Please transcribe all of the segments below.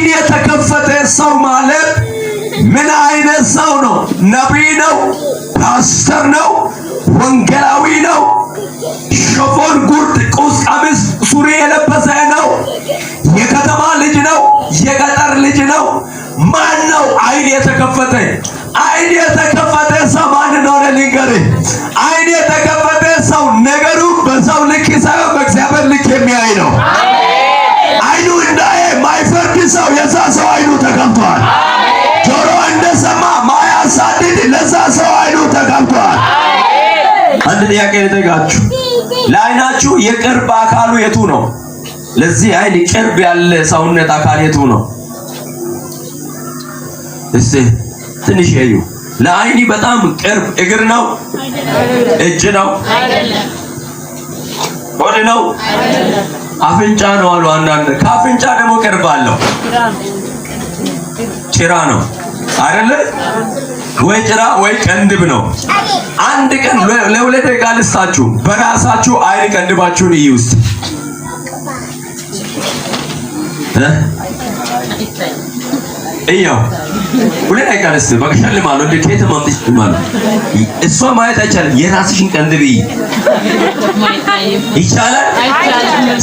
አይን የተከፈተ ሰው ማለት ምን አይነት ሰው ነው? ነቢይ ነው? ፓስተር ነው? ወንጌላዊ ነው? ሽፎን፣ ጉርድ፣ ቁስ፣ ቀሚስ፣ ሱሪ የለበሰ ነው? የከተማ ልጅ ነው? የገጠር ልጅ ነው? ማን ነው አይን የተከፈተ? አይን የተከፈተ ሰው ማን እንደሆነ ልንገርህ። አይን የተከፈተ ሰው ነገሩ በሰው ልክ ሳይሆን በእግዚአብሔር ልክ የሚያይ ነው። አይኑ እንዳየ ማይፈርድ ሰው የዛ ሰው አይኑ ተከፍቷል። ጆሮ እንደሰማ ማያሳድድ ለዛ ሰው አይኑ ተከፍቷል። አንድ ጥያቄ ልጠይቃችሁ። ለአይናችሁ የቅርብ አካሉ የቱ ነው? ለዚህ አይን ቅርብ ያለ ሰውነት አካል የቱ ነው? እስቲ ትንሽ ያዩ። ለአይኒ በጣም ቅርብ እግር ነው? እጅ ነው? ሆድ ነው? አፍንጫ ነው አሉ አንዳንድ። ከአፍንጫ ደግሞ ቅርብ አለው ጭራ ነው አይደለ? ወይ ጭራ ወይ ቅንድብ ነው። አንድ ቀን ለ2 ደቂቃ ልስጣችሁ። በራሳችሁ አይን ቅንድባችሁን እዩ እስቲ እ እየው 2 ደቂቃ ልስጥ። በቃ እሸልማለሁ። እንደ ከየትም አምጥቼ እሸልማለሁ። እሷ ማየት አይቻልም። የራስሽን ቅንድብ እይ። ይቻላል።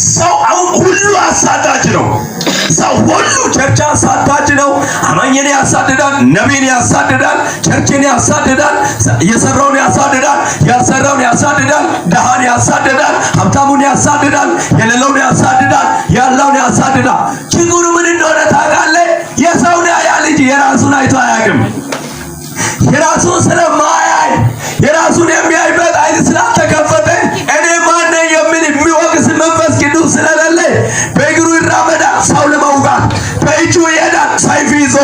ሰው አሁን ሁሉ አሳዳጅ ነው። ሰው ሁሉ church አሳዳጅ ነው። አማኝን ያሳድዳል፣ ነቢይን ያሳድዳል፣ church ን ያሳድዳል፣ የሰራውን ያሳድዳል፣ ያልሰራውን ያሳድዳል፣ ድሃን ያሳድዳል፣ ሀብታሙን ያሳድዳል፣ የሌለውን ያሳድዳል፣ ያለውን ያሳድዳል። ችግሩ ምን እንደሆነ ታውቃለህ? የሰውን ያያል እንጂ የራሱን አይቶ አያውቅም። የራሱን ስለማያይ የራሱን የሚያይበት አይን ስላልተከፈተ እኔ ማነኝ የሚል የሚወቅስ መንፈስ ቅዱስ ስለሌለ በእግሩ ይራመዳል ሰው ለመውጋት፣ በእጁ ይሄዳል ሰይፍ ይዞ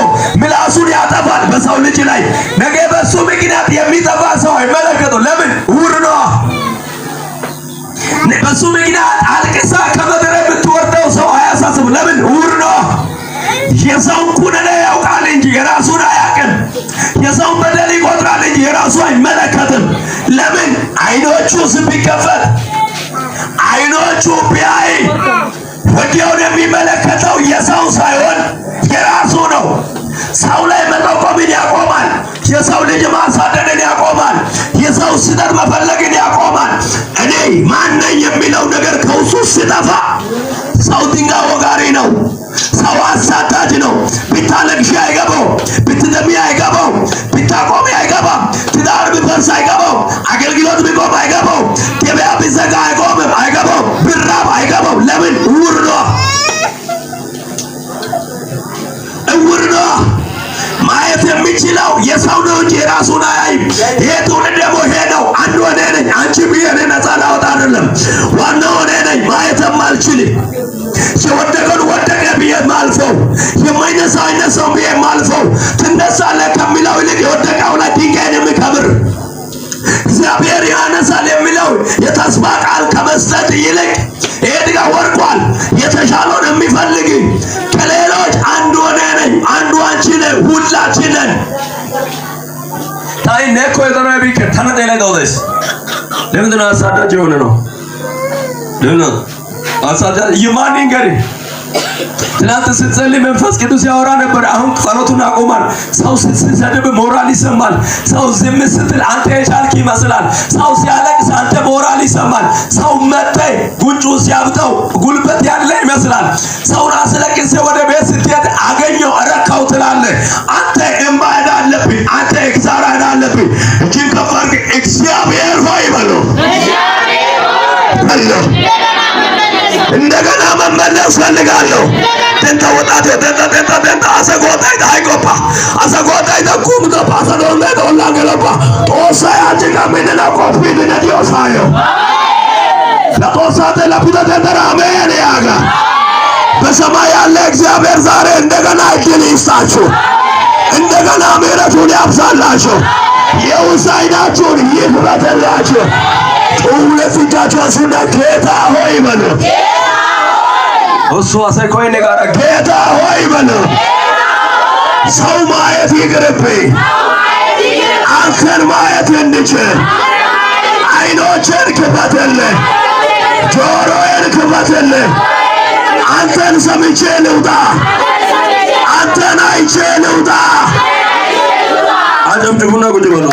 ምላሱን ያጠፋል በሰው ልጅ ላይ። ነገ በሱ ምክንያት የሚጠፋ ሰው አይመለከተው። ለምን? እውር ነዋ። በሱ ምክንያት አልቅሳ ከመድረ የምትወርደው ሰው አያሳስቡ። ለምን? እውር ነዋ። የሰውን ኩነኔ ያውቃል እንጂ የራሱን አያውቅም። የሰውን በደል ይቆጥራል እንጂ የራሱ አይመለከትም። ለምን? አይኖቹ ቢከፈት አይኖቹ ቢያይ ወዲያውን የሚመለከተው የሰው ሳይሆን የራሱ ነው። ሰው ላይ መጠቆምን ያቆማል። የሰው ልጅ ማሳደድን ያቆማል። የሰው ስህተት መፈለግን ያቆማል። እኔ ማነኝ የሚለው ነገር ከውሱ ሲጠፋ ሰው ድንጋይ ወጋሪ ነው። ሰው አሳዳጅ ነው። ብታለቅሺ አይገባው፣ ብትደሚ አይገባው፣ ብታቆሚ አይገባም፣ ትዳር ቢፈርስ አይገባው፣ አገልግሎት ቢቆም አይገባው፣ ገበያ ቢዘጋ አይቆምም አይገባው፣ ቢራብ አይገባው። ለምን? እውር ነው፣ እውር ነው። ማየት የሚችለው የሰው ነው እንጂ የራሱን አያይም። ይሄ ትውልድ ደግሞ ይሄ ነው። አንዱ እኔ ነኝ፣ አንቺ ብዬ እኔ ነፃ ላወጣ አይደለም። ዋናው እኔ ነኝ። ማየትም አልችልም። የወደቀውን ወደቀ ብዬ ማልፈው፣ የማይነሳው አይነሳው ብዬ ማልፈው፣ ትነሳለህ ከሚለው ይልቅ የወደቀው ላይ ድንጋይን የሚከብር እግዚአብሔር ያነሳል የሚለው የተስፋ ቃል ከመስጠት ይልቅ ይሄ ድንጋይ ወድቋል፣ የተሻለውን የሚፈልግ ከሌሎች አንዱ እኔ ነኝ፣ አንዱ አንቺ ነህ፣ ሁላችን ነን። ታይ ነኮ የጠራ ቢከ ተነጠለ ደውደስ ለምንድን ነው አሳዳጅ የሆነ ነው? ለምን ነው አሳዳጅ? የማን ይንገሪ? ትናንት ስትጸልይ መንፈስ ቅዱስ ያወራ ነበር። አሁን ጸሎቱን አቆማል። ሰው ስትሰድብ ሞራል ይሰማል። ሰው ዝም ስትል አንተ የቻልክ ይመስላል። ሰው ሲያለቅስ አንተ ሞራል ይሰማል። ሰው መጠ ጉንጩ ሲያብጠው ጉልበት ያለ ይመስላል። ሰውን አስለቅሴ ወደ ቤት ስትሄድ አገኘው እረካው ትላለህ። አንተ እምባ ዕዳ አለብኝ፣ አንተ የኪሳራ ዕዳ አለብኝ። እጅን ከፍ አድርግ፣ እግዚአብሔር ሆይ በሉ በሉ እንደገና መመለስ ፈልጋለሁ። ደንታ ወጣት ደንታ ደንታ ደንታ አሰጎታይ አይቆባ አሰጎታይ ተኩም ተፓሰ ዶንደ ዶላ ገለባ ጦሳ ያጭቃ ምንና ቆፊ ድነዲዮሳዮ ለጦሳተ ለፑተ ደንተራ አሜን ያጋ በሰማይ ያለ እግዚአብሔር ዛሬ እንደገና እድል ይስጣችሁ፣ እንደገና ምሕረቱን ያብዛላችሁ፣ የውስጥ ዓይናችሁን ይክፈትላችሁ። ሁለት እጃችሁ አንሱና ጌታ ሆይ በሉ። እሱ አሳይ ኮይኔ ጋር ጌታ ሆይ በሉ። ሰው ማየት ይቅርብኝ፣ አንተን ማየት እንድችል ዓይኖቼን ክፈትልኝ፣ ጆሮዬን ክፈትልኝ። አንተን ሰምቼ ልውጣ። አይቼ ልውጣ። አጨብጭቡና ቁጭ በሉ።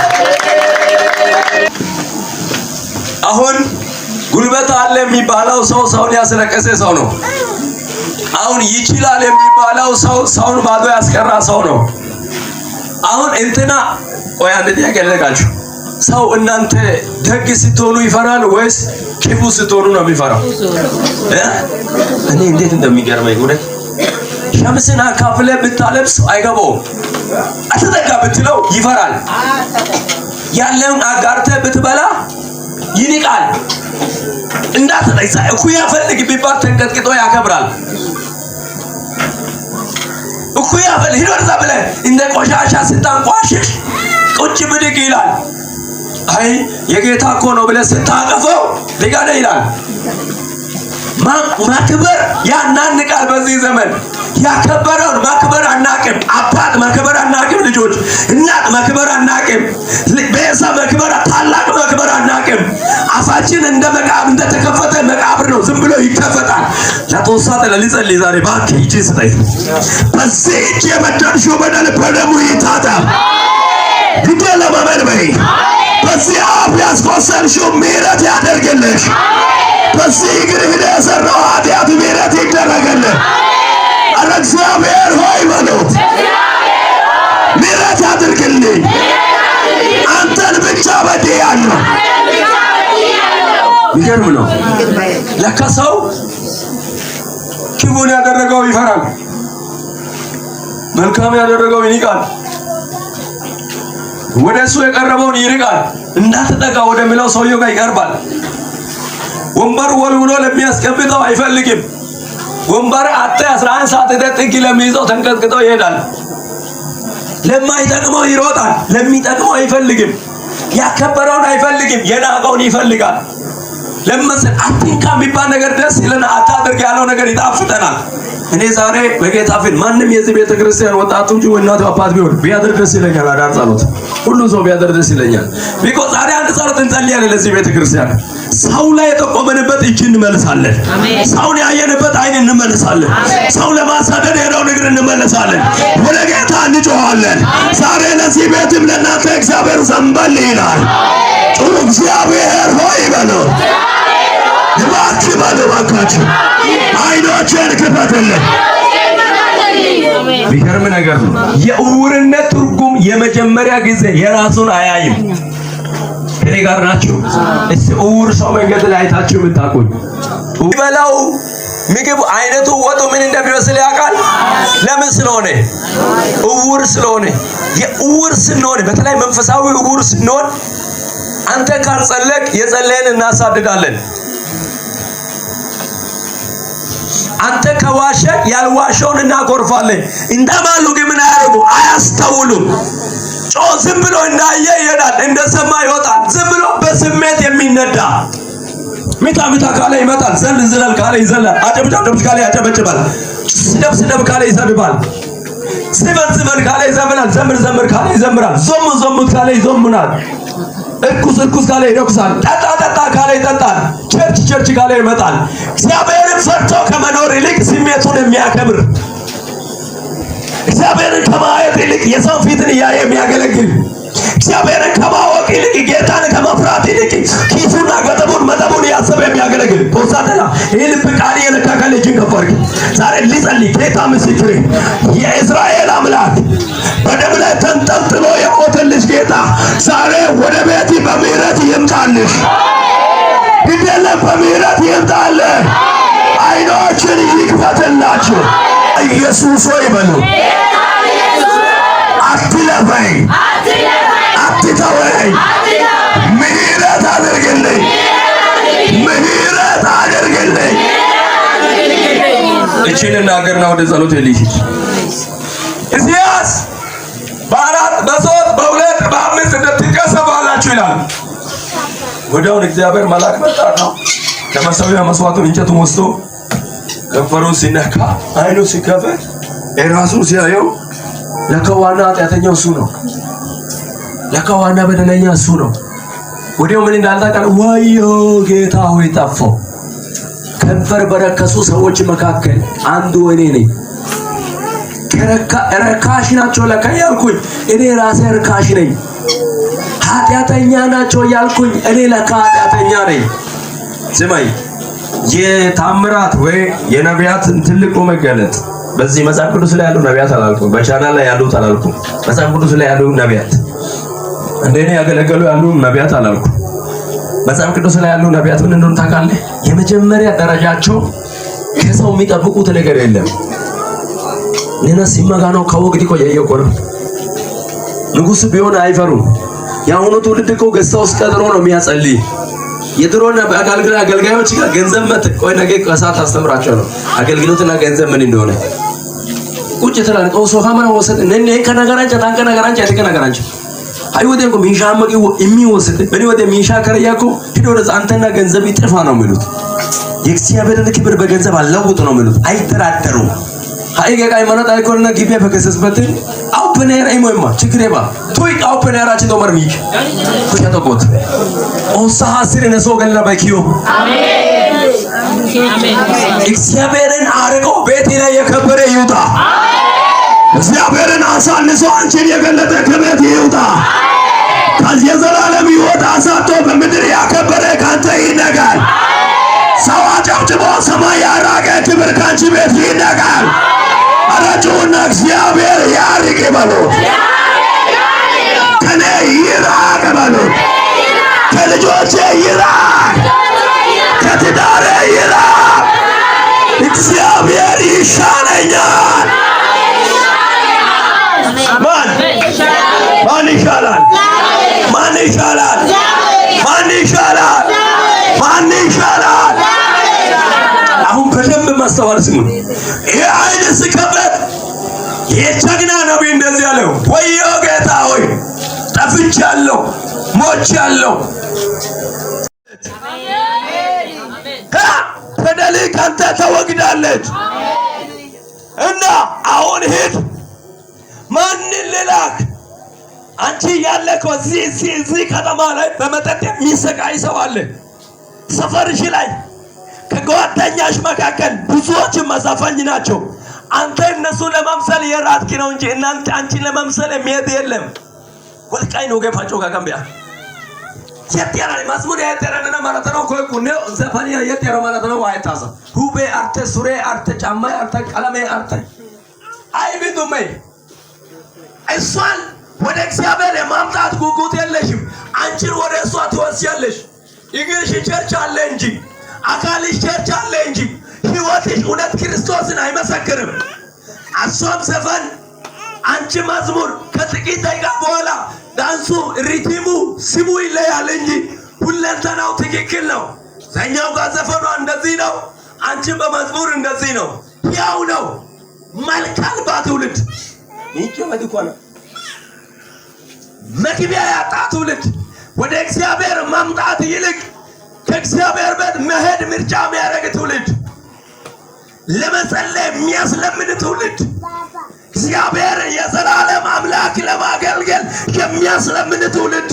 አሁን ጉልበት አለ የሚባለው ሰው ሰውን ያስለቀሰ ሰው ነው። አሁን ይችላል የሚባለው ሰው ሰውን ባዶ ያስቀራ ሰው ነው። አሁን እንትና ቆይ አንድ ጥያቄ ልጠይቃችሁ። ሰው እናንተ ደግ ስትሆኑ ይፈራል ወይስ ክፉ ስትሆኑ ነው የሚፈራው? እኔ እንዴት እንደሚገርመኝ እውነት ሸምስን አካፍለ ብታለብስ አይገባውም። አትጠጋ ብትለው ይፈራል። ያለውን አጋርተ ብትበላ ይንቃል። እንዳትጠይሳ እኩያ ፈልግ ቢባል ተንቀጥቅጦ ያከብራል። እኩያ ፈልግ ሂድ ወደዛ ብለህ እንደ ቆሻሻ ስታንቋሽሽ ቁጭ ብድግ ይላል። አይ የጌታ እኮ ነው ብለህ ስታቀፈው ሊጋደ ይላል። ማክበር ያናንቃል። በዚህ ዘመን ያከበረውን ማክበር አናቅም። አባት ማክበር አናቅም። ልጆች እናት ማክበር አናቅም። ቤተሰብ ማክበር፣ ታላቅ ማክበር አናቅም። አፋችን እንደ መቃብር እንደተከፈተ መቃብር ነው። ዝም ብሎ ይከፈታል። ለጦሳ ሊጸልይ ዛሬ እባክህ እጅ ስጠኝ። በዚህ እጅ የበደልሽው በደል በደሙ ይታጠብ። ግድ ለማመን በይ። በዚህ አፍ ያስቆሰልሽው ምሕረት ያደርግልሽ። በዚህ እግር ሂደህ የሠራው ኃጢአት ምሕረት ይደረግልህ። ኧረ እግዚአብሔር ሆይ በሉት፣ ምሕረት አድርግልኝ። አንተን ብቻ በድያለሁ። ይገርም ነው። ለካ ሰው ክፉን ያደረገው ይፈራል፣ መልካም ያደረገው ይንቃል፣ ወደ እሱ የቀረበውን ይርቃል፣ እንዳትጠጋ ወደሚለው ሰውየው ጋር ይቀርባል። ወንበር ወልውሎ ለሚያስቀምጠው አይፈልግም። ወንበር አጥተ 11 ሰዓት ሄደህ ጥግ ለሚይዘው ተንቀጥቅጦ ይሄዳል። ለማይጠቅመው ይሮጣል፣ ለሚጠቅመው አይፈልግም። ያከበረውን አይፈልግም፣ የናቀውን ይፈልጋል። ለመሰል አትንካ የሚባል ነገር ደስ ይለናል። አታድርግ ያለው ነገር ይጣፍጠናል። እኔ ዛሬ በጌታ ፊት ማንም የዚህ ቤተ ክርስቲያን ወጣቱ እንጂ እናቱ አባት ቢሆን ቢያደርግ ደስ ይለኛል። አዳር ጸሎት ሁሉ ሰው ቢያደርግ ደስ ይለኛል። because ዛሬ አንድ ጸሎት እንጸልያለን ለዚህ ቤተ ክርስቲያን። ሰው ላይ የጠቆመንበት እጅ እንመልሳለን። ሰውን ያየንበት አይን እንመልሳለን። ሰው ለማሳደድ የሄደውን እግር እንመልሳለን። ወደ ጌታ እንጮኻለን። ዛሬ ለዚህ ቤትም ለእናንተ እግዚአብሔር ዘንበል ይላል። ጥሩ እግዚአብሔር ሆይ በሉ፣ እባክህ በሉ፣ እባካችሁ አይኖቼን ክፈትልን። የሚገርም ነገር ነው። የዕውርነት ትርጉም የመጀመሪያ ጊዜ የራሱን አያይም። ከኔ ጋር ናችሁ? እስቲ ዕውር ሰው መንገድ ላይ አይታችሁ የምታውቁኝ በላው ምግብ አይነቱ ወጡ ምን እንደሚመስል ያውቃል። ለምን ስለሆነ? ዕውር ስለሆነ። የዕውር ስንሆን በተለይ መንፈሳዊ ዕውር ስንሆን አንተ ካልጸለቅ የጸለየን እናሳድዳለን። አንተ ከዋሸ ያልዋሸውን እናጎርፋለን። እንደማሉ ግን ምን አያደርጉ? አያስተውሉም። ጮ ዝም ብሎ እንዳየ ይሄዳል፣ እንደሰማ ይወጣል። ዝም ብሎ በስሜት የሚነዳ ሚታ ሚታ ካለ ይመጣል፣ ዘል ዝለል ካለ ይዘላል፣ አጨብጭ አጨብጭ ካለ ያጨበጭባል፣ ስደብ ስደብ ካለ ይሰድባል፣ ዝፈን ዝፈን ካለ ይዘፍናል፣ ዘምር ዘምር ካለ ይዘምራል፣ ዞም ዞሙት ካለ ይዞሙናል፣ እርኩስ እርኩስ ካለ ይረኩሳል፣ ጠጣ ጠጣ ካለ ይጠጣል፣ church church ካለ ይመጣል። እግዚአብሔርን ፈርቶ ከመኖር ይልቅ ስሜቱን የሚያከብር፣ እግዚአብሔርን ከማየት ይልቅ የሰው ፊትን እያየ የሚያገለግል፣ እግዚአብሔርን ከማወቅ ይልቅ ጌታን ከመፍራት ይልቅ ኪሱና ገጠቡን መጠቡን እያሰበ የሚያገለግል ቶሳደላ ይህ ልብ ቃል የነካ ካለ እጅን ከፍ አድርግ። ዛሬ ሊጸልይ ጌታ ምስክሬ፣ የእስራኤል አምላክ በደም ላይ ተንጠልጥሎ የሞተልሽ ጌታ ዛሬ ወደ ቤት በምህረት ይምጣልሽ። ግድ የለም በምህረት ይምጣልህ። አይኖችን ይክፈትላችሁ። ኢየሱስ ሆይ በሉ፣ አትለፈኝ፣ አትተወኝ፣ ምህረት አድርግልኝ፣ ምህረት አድርግልኝ። እቺን እናገርና ወደ ጸሎት ልሂድ። ኢሳይያስ በአራት በሶስት በሁለት በአምስት ትቀሰፋላችሁ ይላል። ወዲያውን እግዚአብሔር መልአክ መጣና ከመሠዊያ መስዋዕቱን እንጨቱን ወስዶ ከንፈሩን ሲነካ አይኑ ሲከፈት የራሱን ሲያየው ለካ ዋና ኃጢአተኛው እሱ ነው። ለካ ዋና በደለኛ እሱ ነው። ወዲያው ምን እንዳለ ታውቃለህ? ወዮ ጌታ ሆይ ጠፋው። ከንፈር በረከሱ ሰዎች መካከል አንዱ እኔ ነኝ። ርካሽ ናቸው ለካ ያልኩኝ እኔ ራሴ ርካሽ ነኝ። ኃጢአተኛ ናቸው ያልኩኝ እኔ ለካ ኃጢአተኛ ነኝ። ስማኝ፣ የታምራት ወይ የነቢያትን ትልቁ መገለጥ በዚህ መጽሐፍ ቅዱስ ላይ ያሉ ነቢያት አላልኩም፣ በቻናል ላይ ያሉት አላልኩም። መጽሐፍ ቅዱስ ላይ ያሉ ነቢያት እንደኔ ያገለገሉ ያሉ ነቢያት አላልኩም። መጽሐፍ ቅዱስ ላይ ያሉ ነቢያት ምን እንደሆነ ታውቃለህ? የመጀመሪያ ደረጃቸው ከሰው የሚጠብቁት ነገር የለም። ንና ሲመጋ ነው ከወግዲ እኮ የየቆ ነው። ንጉስ ቢሆን አይፈሩም። የአሁኑ ትውልድ እኮ ገዝታ ውስጥ ቀጥሮ ነው የሚያጸልይ። የድሮ አገልጋዮች ጋር ገንዘብ መት ቆይ ነገ ከሰዓት አስተምራቸው ነው አገልግሎትና ገንዘብ ምን እንደሆነ ቁጭ ትላለህ። ኦሶ ካመራ ወሰድ ነኔ ከነገራንቻ ታንከ ነገራንቻ ያቴ ነገራንቻ አይ ወደ እኮ ሚንሻ መቂ የሚወስድ በኔ ወደ ሚንሻ ከረያኮ ሂዶ ወደ አንተና ገንዘብ ይጥፋ ነው የሚሉት። የእግዚአብሔርን ክብር በገንዘብ አለውጥ ነው የሚሉት። አይደራደሩም። ሀይ ገቃ ሃይማኖት አይኮንና ግቢ በከሰስበትን አውፕኔር አይሞይማ ችግሬባ ቱይ አውፕኔር አቺ ዶመር ሚክ ኩሻ ተቆት ኦሳ ሀስር ነሶ ገላ በኪዮ እግዚአብሔርን አርቆ ቤቴ ላይ የከበረ ይውጣ። እግዚአብሔርን አሳንሶ አንቺን የገለጠ ከቤት ይውጣ። ከዚህ የዘላለም ሕይወት አሳጥቶ በምድር ያከበረ ካንተ ይነጋል። ሰው አጨብጭቦ ሰማይ ያራቀ ክብር ካንቺ ቤት ይነጋል። ኧረ ጩኹና እግዚአብሔር ያርቅ በሉት፣ ከኔ ይራቅ በሉት፣ ከልጆቼ ይራቅ፣ ከትዳሬ ይራቅ። እግዚአብሔር ይሻለኛል። ማን ማን ይሻላል? ማን ይሻላል? ማን ይሻላል? ማን ይሻላል? አሁን በደንብ ማስተዋል ስሙን። ይህ አይን ስከፈት የጀግና ነቢይ እንደዚህ አለው፣ ወዮ ጌታ ሆይ ጠፍቻለሁ፣ ሞቻለሁ። በደል ካንተ ተወግዳለች እና አሁን ሂድ። ማንን ልላክ? አንቺ ያለከው እዚህ እዚህ እዚህ ከተማ ላይ በመጠጥ የሚሰቃይ ሰው አለ። ሰፈርሽ ላይ ከጓደኛሽ መካከል ብዙዎች መዘፈኝ ናቸው። አንተ እነሱ ለመምሰል የራትክ ነው እንጂ እናንተ አንቺን ለመምሰል የሚሄድ የለም። ወልቃይ ነው ገፋጮ ጋጋምቢያ የጤራ መዝሙር የጤራና ማለት ነው። ኮይ ኩኔ ዘፈን የጤራ ማለት ነው። አይታሰ ሁቤ አርተ ሱሬ አርተ ጫማ አርተ ቀለሜ አርተ አይብዱሜ እሷን ወደ እግዚአብሔር የማምጣት ጉጉት የለሽም። አንቺን ወደ እሷ ትወስጃለሽ። እግርሽ church አለ እንጂ አካልሽ church አለ እንጂ ሕይወትሽ እውነት ክርስቶስን አይመሰክርም። እሷም ዘፈን፣ አንቺ መዝሙር። ከጥቂት ደቂቃ በኋላ ዳንሱ፣ rhythm ኡ፣ ስሙ ይለያል እንጂ ሁለንተናው ትክክል ነው። ዘኛው ጋር ዘፈኗ እንደዚህ ነው፣ አንቺ በመዝሙር እንደዚህ ነው። ያው ነው። መልክ አልባ ትውልድ ነው። መግቢያ ያጣ ትውልድ ወደ እግዚአብሔር መምጣት ይልቅ ከእግዚአብሔር ቤት መሄድ ምርጫ የሚያደርግ ትውልድ፣ ለመጸለይ የሚያስለምን ትውልድ፣ እግዚአብሔር የዘላለም አምላክ ለማገልገል የሚያስለምን ትውልድ፣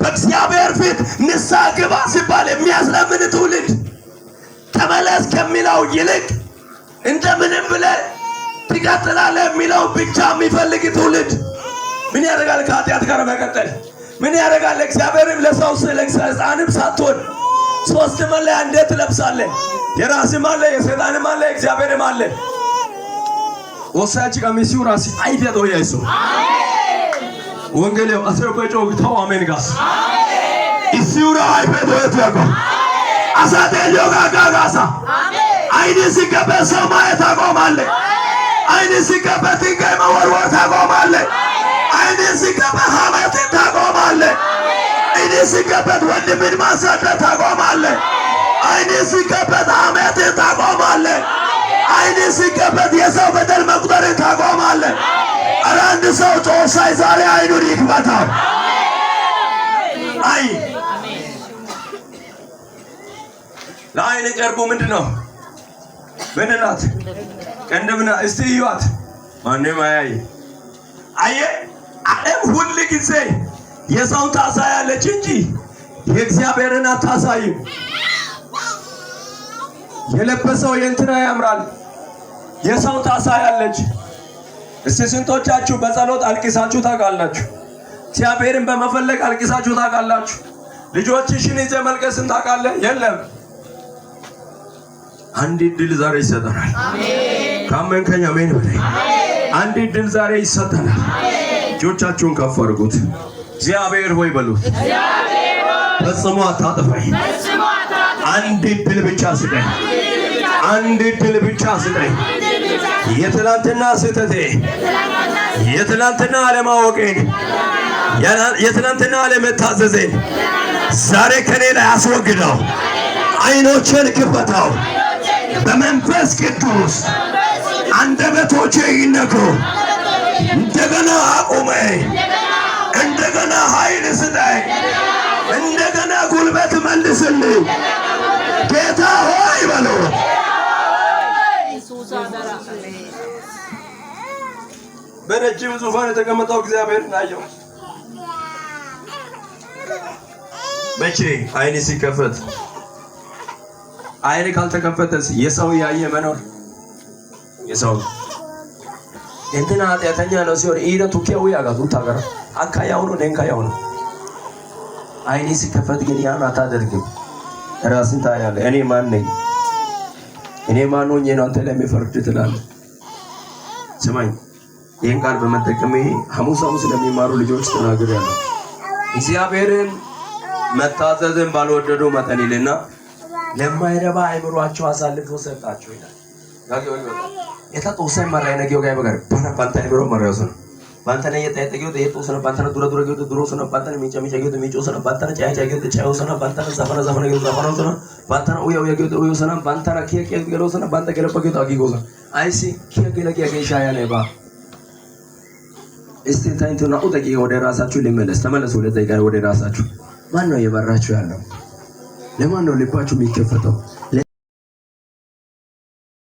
በእግዚአብሔር ፊት ንስሐ ግባ ሲባል የሚያስለምን ትውልድ፣ ተመለስ ከሚለው ይልቅ እንደምንም ብለህ ትቀጥላለህ የሚለው ብቻ የሚፈልግ ትውልድ ምን ያደርጋል? ከኃጢአት ጋር መቀጠል ምን ያደርጋል? እግዚአብሔርም ለሰው ሕፃንም ሳትሆን ሶስት መለያ እንዴት ትለብሳለህ? የራስም አለ፣ የሰይጣንም አለ፣ እግዚአብሔርም አለ። ወሳያች ቀሚሲው ራሲ አይፊያ ዶያይሶ ወንጌሌው አስረቆጮ ተው አሜን ጋስ ኢሲውራ አይፌ ዶየቱ ያቆ አሳቴዮ ጋጋጋሳ አይን ሲከፈት ሰው ማየት ታቆማለህ። አይን ሲከፈት ድንጋይ መወርወር ታቆማለህ። አይን ሲከፈት ሐሜትን ታቆማለህ። አይን ሲከፈት ወንድምን ማሳደድ ታቆማለህ። አይን ሲከፈት ሐሜትን ታቆማለህ። አይን ሲከፈት የሰው በደል መቁጠርን ታቆማለህ። ኧረ አንድ ሰው ጮሳይ ዛሬ አይኑን ይክፈታል። አይ ለአይን ቀርቦ ምንድን ነው? ምንድን ናት? ቅንድብ ናት። እስቲ እዩዋት። ማንም አያይ። አየ ዓለም ሁል ጊዜ የሰውን ታሳያለች እንጂ የእግዚአብሔርን አታሳይም። የለበሰው የእንትና ያምራል፣ የሰውን ታሳያለች። እስቲ ስንቶቻችሁ በጸሎት አልቅሳችሁ ታውቃላችሁ? እግዚአብሔርን በመፈለግ አልቅሳችሁ ታውቃላችሁ? ልጆችሽን ይዘህ መልቀስን ታውቃለህ? የለም። አንድ እድል ዛሬ ይሰጠናል። ካመንከኝ አሜን በለኝ። አንድ እድል ዛሬ ይሰጠናል። እጆቻችሁን ከፍ አድርጉት። እግዚአብሔር ሆይ በሉት። ፈጽሞ አታጥፋኝ። አንድ እድል ብቻ ስጠኝ። አንድ እድል ብቻ ስጠኝ። የትላንትና ስህተቴ፣ የትላንትና አለማወቄን፣ የትላንትና አለመታዘዜን ዛሬ ከኔ ላይ አስወግደው። አይኖቼን ክፈተው። በመንፈስ ቅዱስ አንደበቶቼ ይነኩ። እንደገና አቁመኝ። እንደገና ኃይል ስጠኝ። እንደገና ጉልበት መልስልኝ። ጌታ ሆይ በሉ። በረጅም ዙፋን የተቀመጠው እግዚአብሔርን አየሁ። መቼ አይን ሲከፈት? አይን ካልተከፈተስ የሰው ያየ መኖር የሰው እንትና ኃጢአተኛ ነው ሲሆን ኢረ ቱኪያው ያጋቱ ታገራ አካያው ነው ደንካያው ነው። አይን ሲከፈት ግን ያን አታደርግም። ራስን ታያለህ። እኔ ማን ነኝ? እኔ ማን ሆኜ ነው አንተ ላይ የሚፈርድ ትላለህ። ስማኝ፣ ይህን ቃል በመጠቀሜ ሐሙስ ሐሙስ ለሚማሩ ልጆች ተናግሬያለሁ። እግዚአብሔርን መታዘዝን ባልወደዱ መጠን ይልና ለማይረባ አእምሯቸው አሳልፎ ሰጣቸው ይላል። eta Xoossay marayna giyoogaa ayba gare bana bantta aymiro marayoosona. Banttana yexxa yexxa giyode yexxoosona, banttana dura dura giyode duroosona, banttana miicca miicca giyode miiccoosona, banttana caya caya giyode cayoosona, banttana zafana zafana giyode zafanoosona, banttana uya uya giyode uyoosona, banttana kiya kiya geloosona, bantta geloppa giyode aggigoosona. Ayssi kiya gela giyagee shaayanee baa. እስቲ ታይንቱ ናኡ ደቂቃ ወደ ራሳችሁ ሊመለስ ተመለሱ። 2 ደቂቃ ወደ ራሳችሁ። ማን ነው እየመራችሁ ያለው? ለማን ነው ልባችሁ የሚከፈተው?